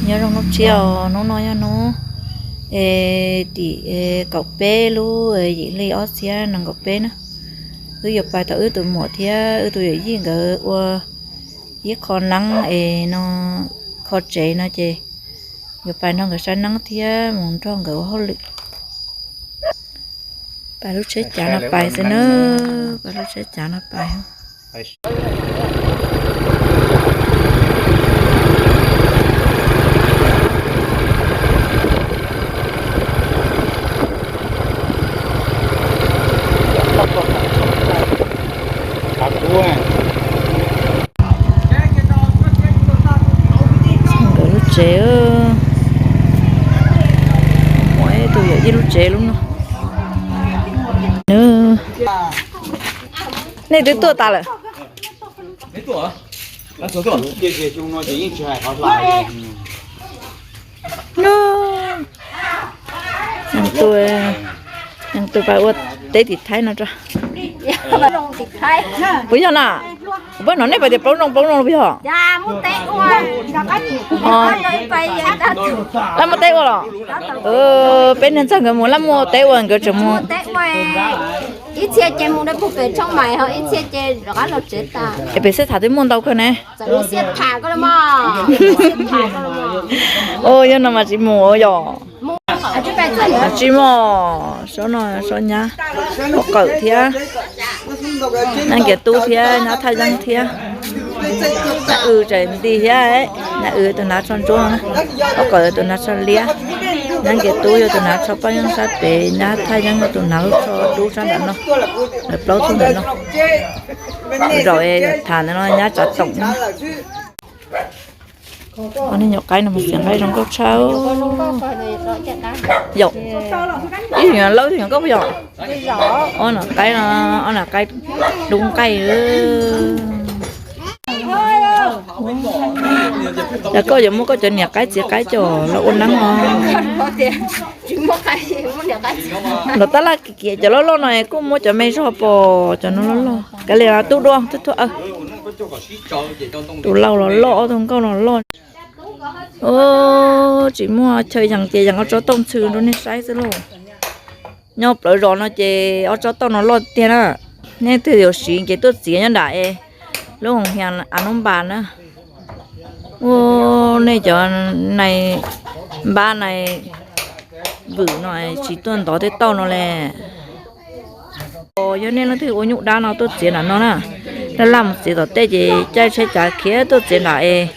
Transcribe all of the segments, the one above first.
Nyob zoo hnub tshiab os, hnub no yog hnub, e, tim, e, kaum peb lub, e, yim hli ob txhiab nees nkaum peb na. Wb yuav pais tom wb tus muam thiab wb tus yawm yij nkawd ua ib qho neeb es no, kho tsev no ces yuav pais nrog nkawd saib neeb thiab mus nrog nkawd ua hauj lwm. Pais lub tsheb cav no pais xwb na, pais lub tsheb cav no pais. Nkawd lub tsev, muaj ib tug yawm yij lub tsev lub no. Nej twb tuaj tas lawm. Tus, tus pais ua teb tim Thaib no ra. Puas yog na? Puas hnov nej pais tias plaub zoo plaub zoo puas yog? Laj muaj teb ua los? Peb niag ntxawg nkawd mus laj muaj teb ua nkawd tseem mus. Ib txhia ces mus pem Tshooj Maim, ho ib txhia ces rov qab los tsev tas. Es pem Xiab Tham twb muaj ntau kawg ne. Yog no mas tsis mus yom. Tsis muaj, sob no sob nyab, ua qawm thiab, nyab nkias tub thiab nyab thaj yeeb thiab. Nyab w tseem nti thiab, nyab w tus hnav tsho ntsuab, ua qawm tus hnav tsho liab, nyab nkias tub yog tus hnav tsho paj yeeb sab pem, nyab thaj yeeb yog tus hnav lub tsho dub sab nram no, lawv plaub tug ntawm no. Zaum es tham ntawm no nyab Tsav Toom. Ob niag nyuam qaib no mas xiav nqaij zoo nkauj tshaj. Yom, ib tug nyuam laub ib tug nyuam nkauj puas yog? Ob niag qaib no, ob niag qaib dub nqaij. Yog koj yuav muab koj cov niam qaib txiv qaib coj los ua neeb os. Los tab laj kiv kiv cov loj loj no kuj muab cov me zog pom cov no loj loj. Kav liam tub dua tub tuaj. Tus laus los loj, ob tug nkauj los loj. Tsis muaj chaw yees ces yees ob tsob tooj ntxhw rau nej saib xwb lauj. Nyob plawv zos no ces ob tsob tooj no loj tiag na. Nej twg yuav siv ces tuaj txiav nyob nram es lub hoos hias a nub npas na. Ua nej cov nai npab nai vwm no tsis tuaj ntov tej tauj no le. Yog nej leej twg ua nyuj dab no tuaj txiav nram no na. Laj laj mus txiav tom tej ces caij tsheb cav khiav tuaj txiav nram es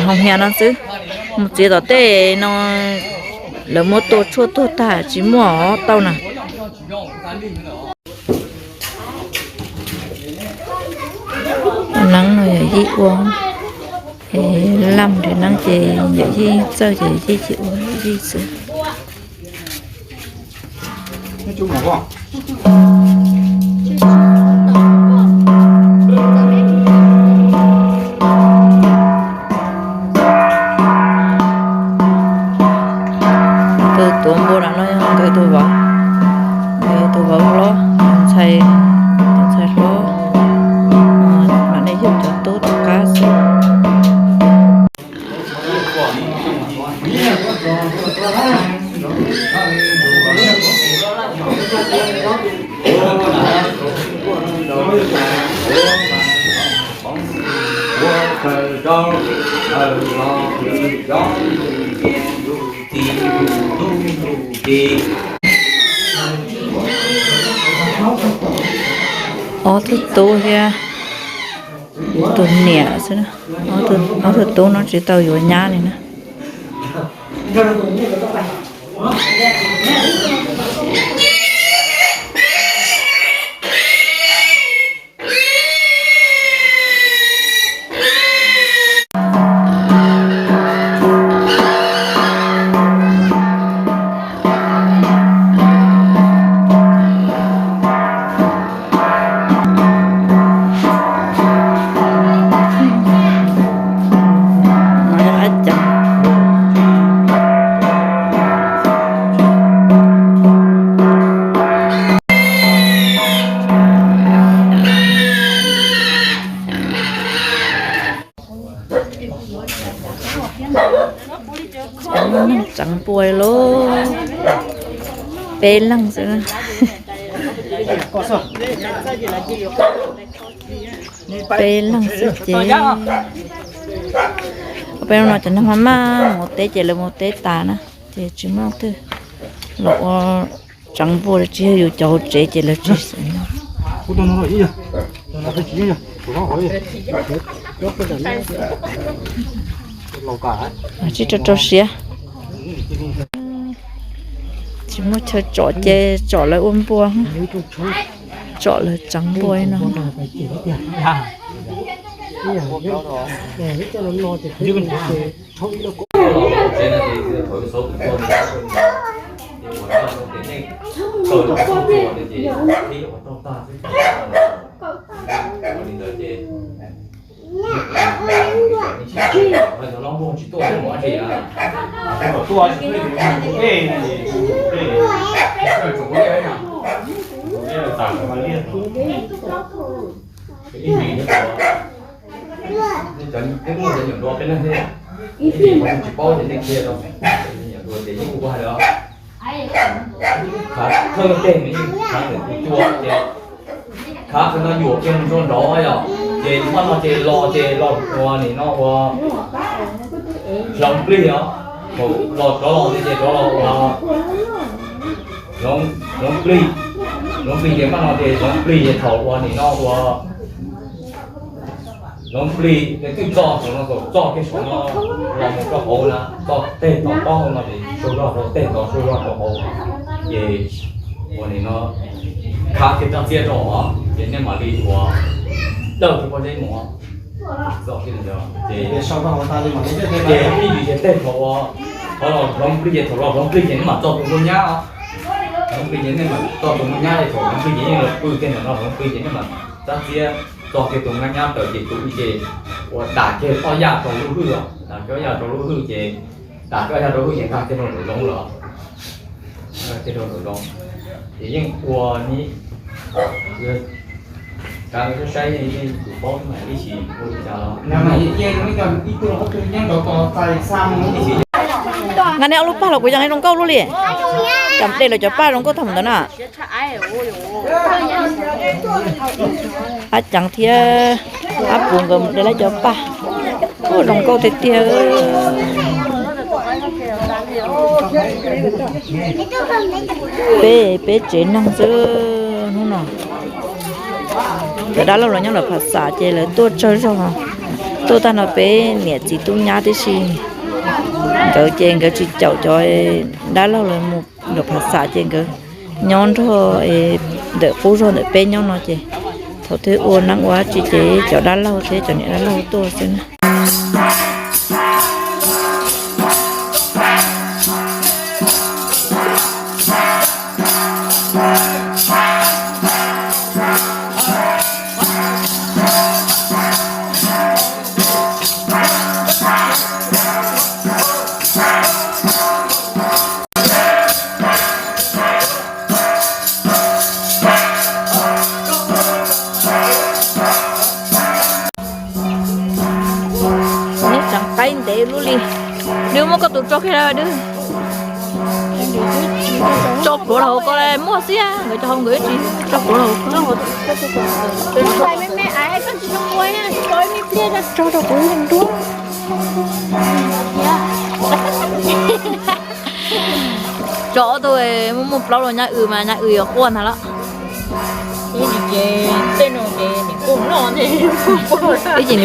hoos hias no xwb. Mus txiav tom tej no lawv muab tua tshuaj tuag tag tsis muaj tauj na. Neeb no yawm yij ua, laj mus nrhiav neeb ces yawm yij txawj ces yawm yij ua yawm yij xwb. Tus tuav npua nram no yog nkawd tus vauv, nkawd tus vauv hlob, tus ntxhais, tus ntxhais hlob. Mam li yug cov tub tom qab xwb. Ob tug tub thiab tus niam xwb, ob tug tub no tsis tau yuav nyab li na. Tseev npua lauj, peb leeg xwb. Peb leeg xwb ces peb no cov neeg maj maj mus teb ces lawv mus teb tas na, ces tsis muaj twg los ua tseev npua, tsis yog yus cov hauv tsev ces lawv tsis xav no. Tsis rau rau siab. Tsis muaj chaw tsom ces tsom lawv ua npua, tsom lawv tseev npua no. Ib ntsis nej cov, nej muaj cov nyuam dua peb leeg thiab, ib ntsis tsis paub ces nej qhia rau, nyuam dua ces yeej ua hais lawm. Khav thawj teg nws yeej khav ntawm tus cua ces khav qhov no yuam kiag mus rau nraud yom, ces npaj no ces los ces los ua nim no ua hloov plig os, thaum los rov los ces rov los ua hloov plig, hloov plig ces npaj no ces hloov plig ces thaum ua nim no ua hloov plig ces twb txo saum no, thaum txo kiag saum no los mus rau hauv na, txo teg tom taub hau no ces sau zog rau teg tod sau zog rau hauv, ces ua nim no khav kiag rab txiab rau hauv ces nej mam li ua dawj kiag pob zeb mus. Ces, ces ib ntsis ces teg thaum ua, thaum los hloov plig ces thaum los hloov plig ces nej mam txo tus nkauj nyab os. Hloov plig ces nej mam txo tus nkauj nyab ces thaum hloov plig ces yeej los pw kiag ntawm no hloov plig ces nej mam rab txiab txo kiag tus nkauj nyab raws ces tus ib ces ua dam kiag ob yaj rau lub hwj os, dam kiag ob yaj rau lub hwj ces, dam kiag ob yaj rau hwj ces nqa kiag rau nraum zoov lawm. Nqa kiag rau nraum zoov ces yeej ua ni, saib tus paub ib sim ua li cas los. Nqa nej ob lub paj los kuv yeej zoo nkauj luaj li. Cov dej los cov paj zoo nkauj tag mus ntawd na. Ab Ceev thiab Ab Puv nkawd mus de lawv cov paj, ua zoo nkauj tiag tiag. Peb, peb tsev neeg xwb hnub no. Cov dab laug los nyob lawm Phav Xam ces lawv tuaj tsawg zog, tuaj tag no peb niam txiv tub nyab tib si. Nkawd ces nkawd tsis caum cov dab laug lawv mus lawm Phav Xam ces nkawd nyob nrog ntawm qub zog ntawm peb nyob no ces thaum twg ua neeb ua dab tsi ces cov dab laug thiab cov niam dab laug tuaj xwb na. Neb tseem qaib ntev lub li. Dwb, muab koj tus tso kiag dwb. Tso pluav los hauv ko muaj xwb, nkawd cov hauv nkawd tsis tso pluav los hauv ko. Tso rau kuv nrua. Tso ob tug, muaj muaj plaub los nyab w mas nyab w yuav quaj ntag lawm. Ib chim nws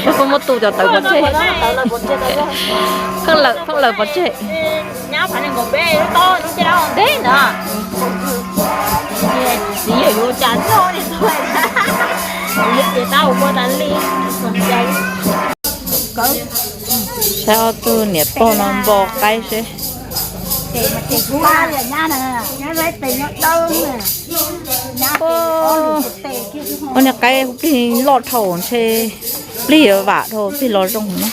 pheej muab tu cov tawv pov tseg, pheej lawm pov tseg. Saib ob tug niam pog no npo qaib seb. Ua niag qaib plig loj dhau ntshe plig yuav vam dhau plig los zoo na.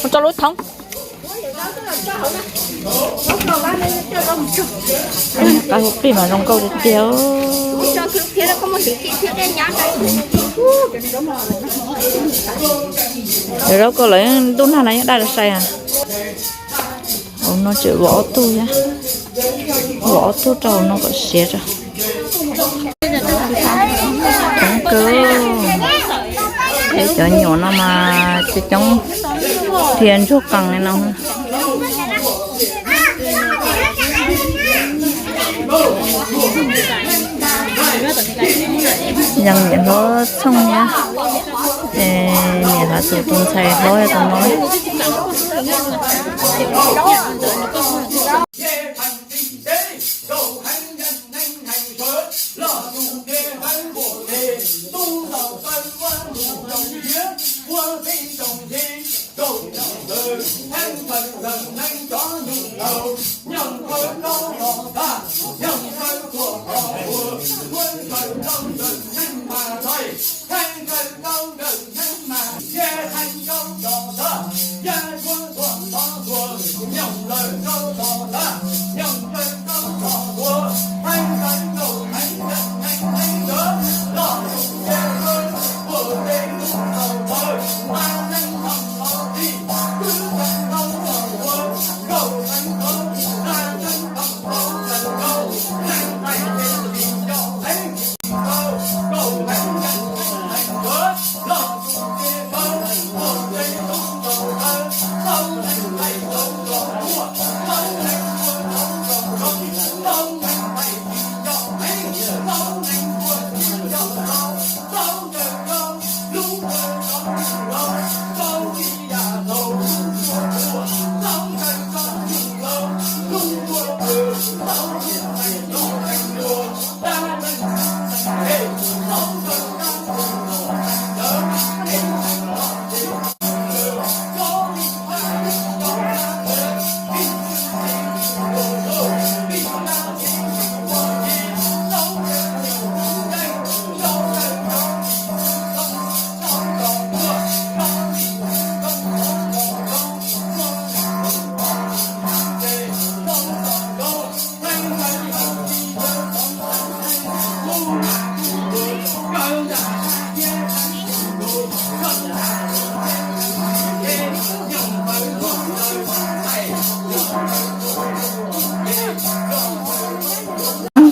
Ua tso lub thoob. Qab hu qij mas zoo nkauj tiag tiag. Zaub koj lawv ntuj nag no yeej daj sai. Hauv no tseem vov ob tug thiab, vov ob tug rau hauv no kom siav rau. Coob kawg, cov nyuam no mas coob coob, dhia ntsuag qees li no. Yees niam hlob Txhooj thiab, niam hlob tus tus ntxhais hlob tus no.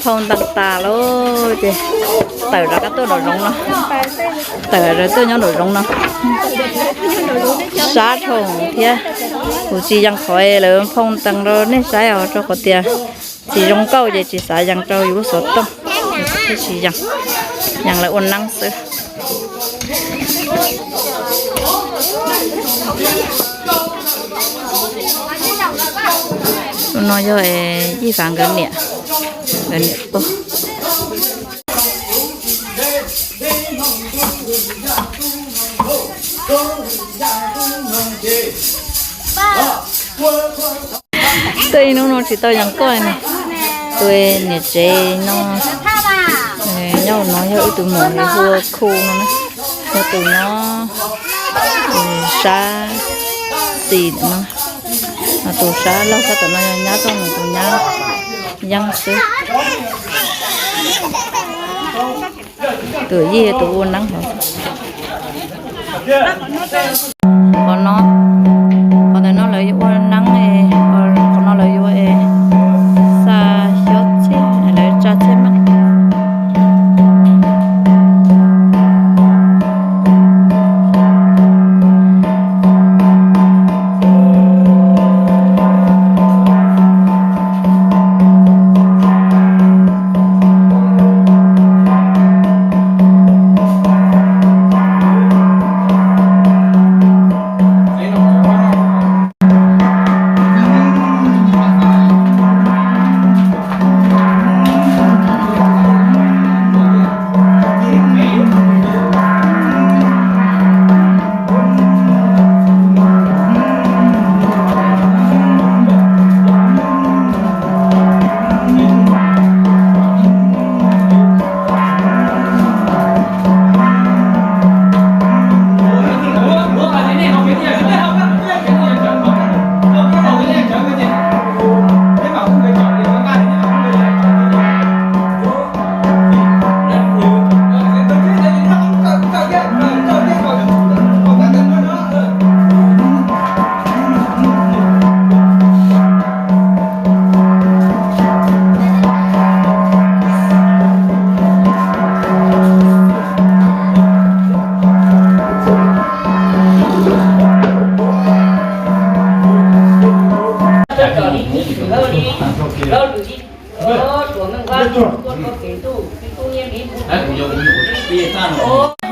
Phau ntees tas lawm ces tawm rov qab tuaj nraum zoov no, tawm rov tuaj nyob nraum zoov no. Sab dhau thiab, kuv tsis yees qhov lawv phau ntees rau nej saib os, rau qhov tias tsis zoo nkauj ces tsis xav yees rau yus lub xov tooj, thiaj tsis yees, yees lawv ua neeb xwb. Tus no yog Yij Fav nkawd niam, nkawd niam pog. Twb ib hnub no tsis tau yees koj na. Tus niam tsev no, nyob no yog wb tus muam hu ua Khu no na, yog tus nyob sab xis no, tus sab laug sab tom no yog nyab, txoj mus tus nyab yeeb xwb. Tus Yij tus ua neeb hov. Qhov no, qhov ntawm no lawv yuav ua neeb, qhov no lawv yuav xa xyoob txhiaj, lawv tsa txhiaj maj.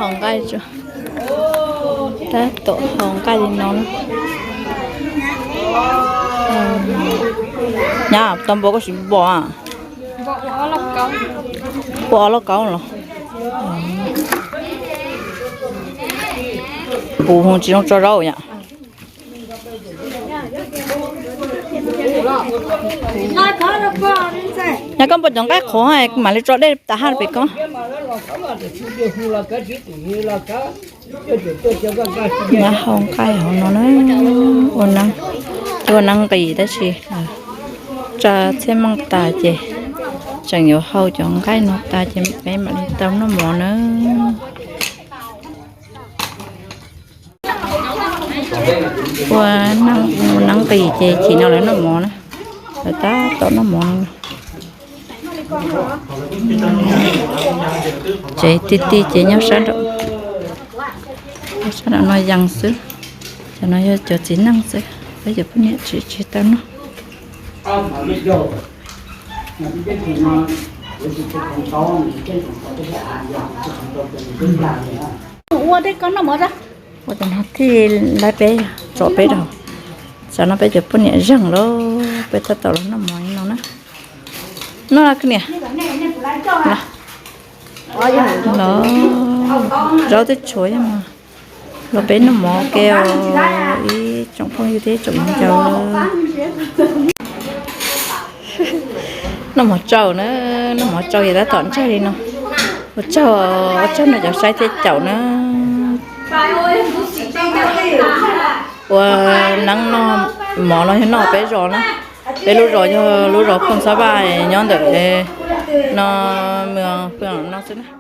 Hau nqaij tso, tab tom hau nqaij li no na. Nyab, tau npaum koj siv npaum a? Ua ob lub kaub los? Kuv tsis zoo tso zaub yom. Nyab, koj npaum cov nqaij qhuav mam li tso dej tas haj pem koj. Nyab hau nqaij hauv no na, ua neeb, ua neeb nqis tab sis tsa txhiaj meej tas ces tseem yuav hau cov nqaij no tas ces peb mam li tau noj mov na. Ua neeb nqis ces chim no lawv noj mov na, lawv tab tom noj mov no. Tsev ti ti ces nyob sab nraum, sab nraum no yees xwb. Cov no yog cov txiv neej xwb, peb cov poj niam tsis tsis tau noj. Ua dej koj noj mov. Ua cas no thiaj li peb tso peb rau, tsam no peb cov poj niam zeeg lawm, peb tab tom los noj mov li no na. Noj los kwv niam. Los, zaub twb tshuav yog mas los peb noj mov ke os ib tsoom phooj ywg thiab ib tsoom viv ncaus. Noj mov tsaus na, noj mov tsaus ces tab tom ntsaig li no. Ua tsaug, ua tsaug nej cov saib thiab caum na. Ua neeb noj mov no yog noj peb zos na, peb lub zos yog lub zos Phooj Xab Vaj nyob ntawm no, pw no xwb na.